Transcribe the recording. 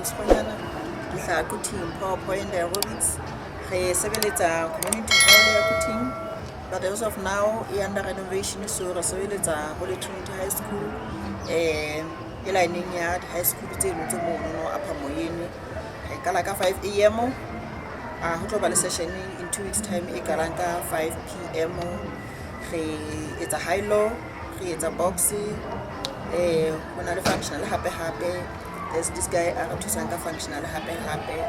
Tshepiso Sekgonyana. Ke hlaha Quthing, Power Point Aerobics. Re sebeletsa community hall ya Quthing, but as of now e under renovation, so re sebeletsa Holy Trinity High School, e line ya di high school tse no tse mono Upper Moyeni. Re qala ka 5 a.m. Ho tlo ba le session in 2 weeks time e qalang ka 5 p.m. Re etsa high low, re etsa box, ho na le functional hape hape. There's this guy a re thusang ka functional hape hape.